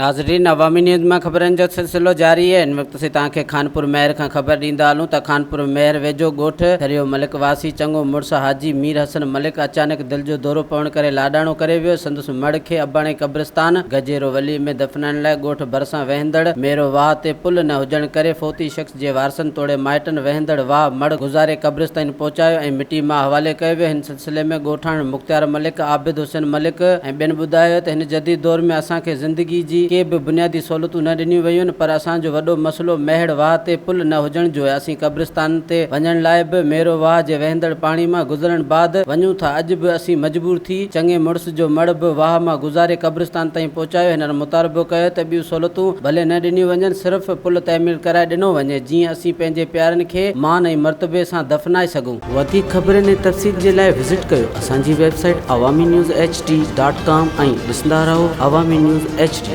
ناظرين عوامي نيوز مان خبرن جو سلسلو جاري آهي هن وقت اسين توهان کي خانپور مهر کان خبر ڏيندا هلون ته خانپور مهر ويجهو ڳوٺ ٿريو ملڪ واسي چڱو مڙس حاجي مير حسن ملڪ اچانڪ دل جو دورو پوڻ ڪري لاڏاڻو ڪري ويو سندس مڙهه کي اباڻي قبرستان گجيرو ولي ۾ دفنائڻ لاء ڳوٺ ڀرسان وهندڙ ميرو واهه تي پل نه هجڻ ڪري فوتي شخص جي وارثن توڙي مائٽن وهندڙ واهه مڙهه گذاري قبرستان پهچايو ۽ مٽي ماء حوالي ڪيو ويو هن سلسلي ۾ ڳوٺاڻن مختيار ملڪ، عابد حسين ملڪ ۽ ٻين ٻڌايو ته هن جديد دور ۾ اسان کي زندگي جي ڪي به بنيادي سهولتون نه ڏنيون ويون پر اسان جو وڏو مسئلو ميهڙ واهه تي پل نه هجڻ جو آهي اسين قبرستان تي وڃڻ لاء به ميرو واهه جي وهندڙ پاڻي مان گذرڻ بعد وڃون ٿا اڄ به اسين مجبور ٿي چڱي مڙس جو مڙهه به واهه مان گذاري قبرستان تائين پهچايو هنن مطالبو ڪيو ته ٻيون سهولتون ڀلي نه ڏنيون وڃن صرف پل تعمير ڪرائي ڏنو وڃي جيئن اسين پنهنجي پيارن کي مان ۽ مرتبي سان دفنائي سگهون. وڌيڪ خبرن ۽ تفصيل جي لاء وزٽ ڪيو اسان جي website Awami news H D dot com ۽ ڏسندا رهو عوامي نيوز ايڇ ڊي.